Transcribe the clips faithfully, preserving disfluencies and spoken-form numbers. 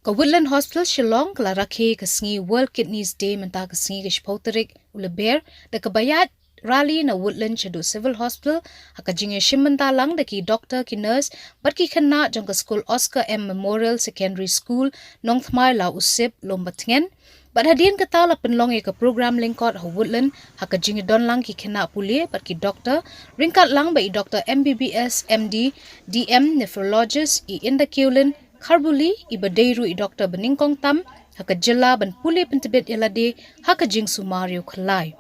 Ka Woodland Hospital Shillong ka la rakhe ka sngi World Kidneys Day mynta ka sngi ka shiphew tarik u Lber da kaba ïaid rally na Woodland shaduh Civil Hospital ha ka jingïashim bynta lang da ki doktor, ki nurse bad ki khynnah jong ka skul Oscar M Memorial Secondary School, Nongthymmai Law Usip, Lumbatngen. Bad hadien kata la pynlong ïa ka program lyngkot ha Woodland ha ka jingdon lang ki khynnah pule bad ki doktor, ryngkat lang bad i doktor M B B S, M D, D M, nephrologist i Indakiewlyn Kharbuli, i ba dei ruh i doktor ba nyngkong tam ha ka jylla ban pule pyntbit ïa lade ha ka jingsumar ïa u khyllai.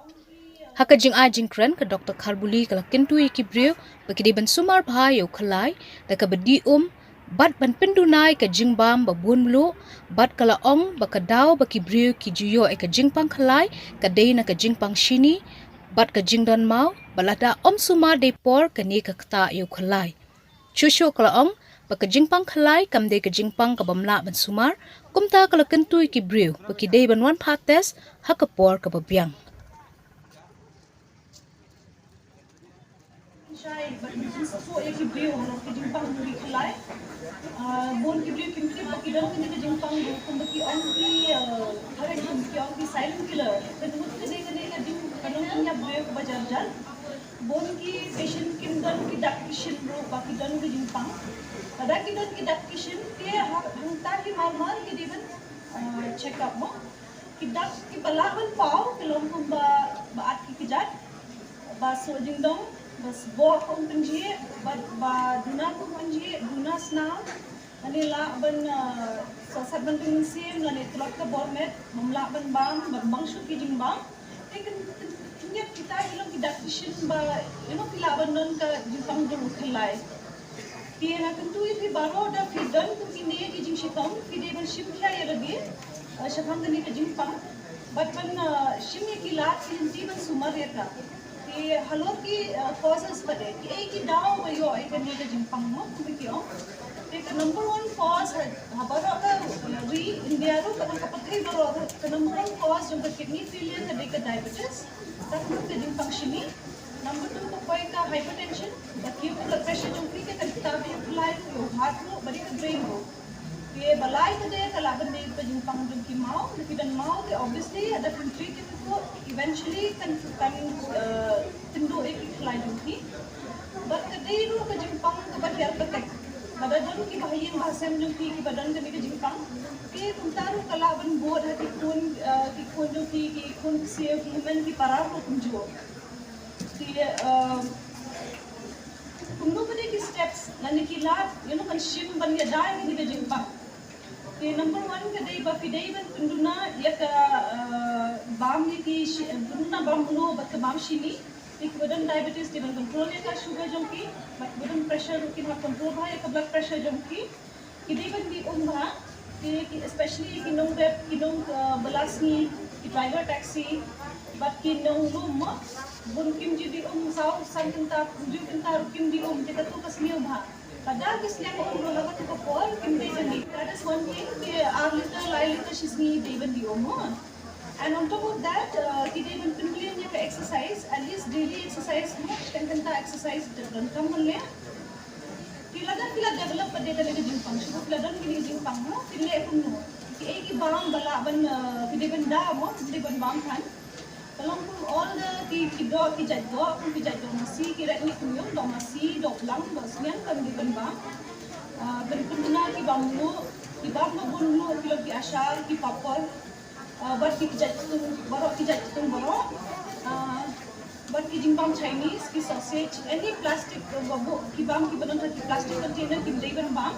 Ha ka jingai jingkren ka doktor Kharbuli ka la kyntu ïa ki briew ba ki dei ban sumar bha ïa u khyllai da kaba dih um bad ban pynduna ïa ka jingbam ba bun mluh, bad ka la ong ba ka daw ba ki briew ki ju ïoh ïa ka jingpang khyllai ka dei na ka jingpang shini bad ka jingdon maw, ba lada ym sumar dei por kane ka ktah ïa u khyllai. Shuh shuh ka la ong ba ka jingpang khyllai kam dei ka jingpang kaba ym lah ban sumar, kumta ka la kyntu ïa ki briew ba ki dei ban wan phah test ha ka por kaba biang. Shai, bad ngi sngewthuh ïa ki briew halor ka jingpang jong ki khyllai. Ah, bun ki briew kim tip ba ki don kane ka jingpang ruh, kumba ki ong ki, ah, hare kumba ki ong ki silent killer. Ka mut ka dei kane ka jing, ka long ka jingïap briew kaba jar jar. Bun ki patient kim don ki dak ki shin ruh ba ki don ka jingpang. Lada ki don ki dak ki shin, te ha, hangta ki mar mar ki dei ban, ah, check up mo. Ki dak kiba lah ban paw ki long kumba ba at ki kjat, ba suh jingdong, ba sboh kum pynjhieh, ba, ba duna kum pynjhieh, duna snaw, lane lah ban, ah, sah sat ban pynmynsiem, lane tlot ka bor met, bym lah ban bam, ban bang shuh ki jingbam. Te kan, kan, kan ïa kita ki long ki dak ki shin ba, you know, ki lah ban don ka jingpang dur u khyllai. Te nga kyntu ïa phi baroh, da phi don kum kine ki jingshitom, phi dei ban shim khia ïa lade, eh, shaphang kane ka jingpang. Bad ban, eh, shim ïa ki lad ki lynti ban sumar ïa ka. Te halor ki, eh, causes pat de, kiei ki daw ba ïoh ïa kane ka jingpang mo, kumba ki ong. Te ka number one cause ha, ha baroh ka ri India ruh, bad ha ka pyrthei baroh ruh, ka number one cause jong ka kidney failure ka dei ka diabetes. Ka mut ka jingpang shini. Number two ka poi ka hypertension, ba kiew ka blood pressure jong phi, ka kan ktah ïa u khyllai ruh, ïa u heart ruh, bad ïa ka brain ruh. Te ba lai pat de ka lah ban dei ka jingpang jong ki maw, lada phi don maw te obviously lada phim treat ïa ka, eventually kan, kan, eh, kynduh ïa ki khyllai jong phi. Bad ka dei ruh ka jingpang kaba hiar patek. Lada don kiba ha ïing ba ha sem jong phi kiba don kane ka jingpang, te kumta ruh ka lah ban bud ha ki khun, eh, ki khun jong phi, ki khun ksiew, ki hynmen, ki para ruh kumjuh. Te, eh, kumno pat de ki steps lane ki lad, you know, kan shim ban ïada ïa kane ka jingpang. Te number one ka dei ba phi dei ban pynduna ïa ka, eh, bam ïa ki shi-, eh, pynduna bam mluh bad ka bam shini. Te kiba don diabetes te ban control ïa ka sugar jong ki, bad kiba don pressure ruh kin hap control bha ïa ka blood pressure jong ki. Ki dei ban dih um bha, ki, ki, especially ki nongrep, ki nong, uh, bylla sngi, ki driver taxi, bad ki nonglum mo. Bun kim ju dih um saw san kynta, hynriew kynta ruh kim dih um, te katu ka sniew bha. Lada ki sniew um ruh ha katu ka por, kim dei ban dih. That is one thing, ki ar litre, lai litre shi sngi dei ban dih um mo. And on top of that, uh, ki dei ban pynbeit ïa ka exercise, at least daily exercise mo, shi kynta exercise te donkam ban leh. Te lada phi la develop pat de kane ka jingpang, shuh ba phi la don kane ka jingpang mo, phin leh kumno? Kiei ki bam ba lah ban, eh, phi dei ban da mo, phi dei ban bam than. Ka long kum all the ki, ki doh, ki jait doh, kum ki jait doh masi, ki red meat kum ïong, doh masi, doh blang, doh sniang, kan dei ban bam. Ah, ban pynduna ki bam mluh, ki bam ba bun mluh, ki long ki achar, ki papor. Ah, bad ki jait ktung baroh, ki jait ktung baroh. Ah, bad ki jingbam Chinese, ki sausage, any plastic, uh, ba bu-, ki bam kiba don ha ki plastic container kim dei ban bam.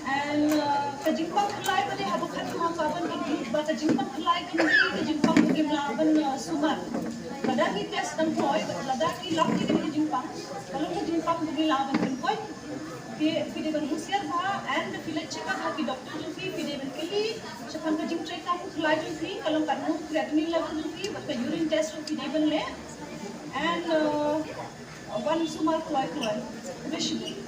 And, uh, ka jingpang khyllai pat de haba khatduh ha ka ban ka jing-, ba ka jingpang khyllai kam dei ka jingpang ba kim lah ban, uh, sumar. Lada ngi test tang poi, lada ngi lap ïa ka jingpang, ka long ka jingpang ba ngi lah ban pynkoit. Te phi dei ban husiar bha, and phi leit check up ha ki doctor jong phi, phi dei ban kylli shaphang ka jingtrei kam u khyllai jong phi, ka long katno ka creatinine level jong phi, bad ka urine test ruh phi dei ban leh. And, uh, wan sumar kloi kloi. Khublei shibun.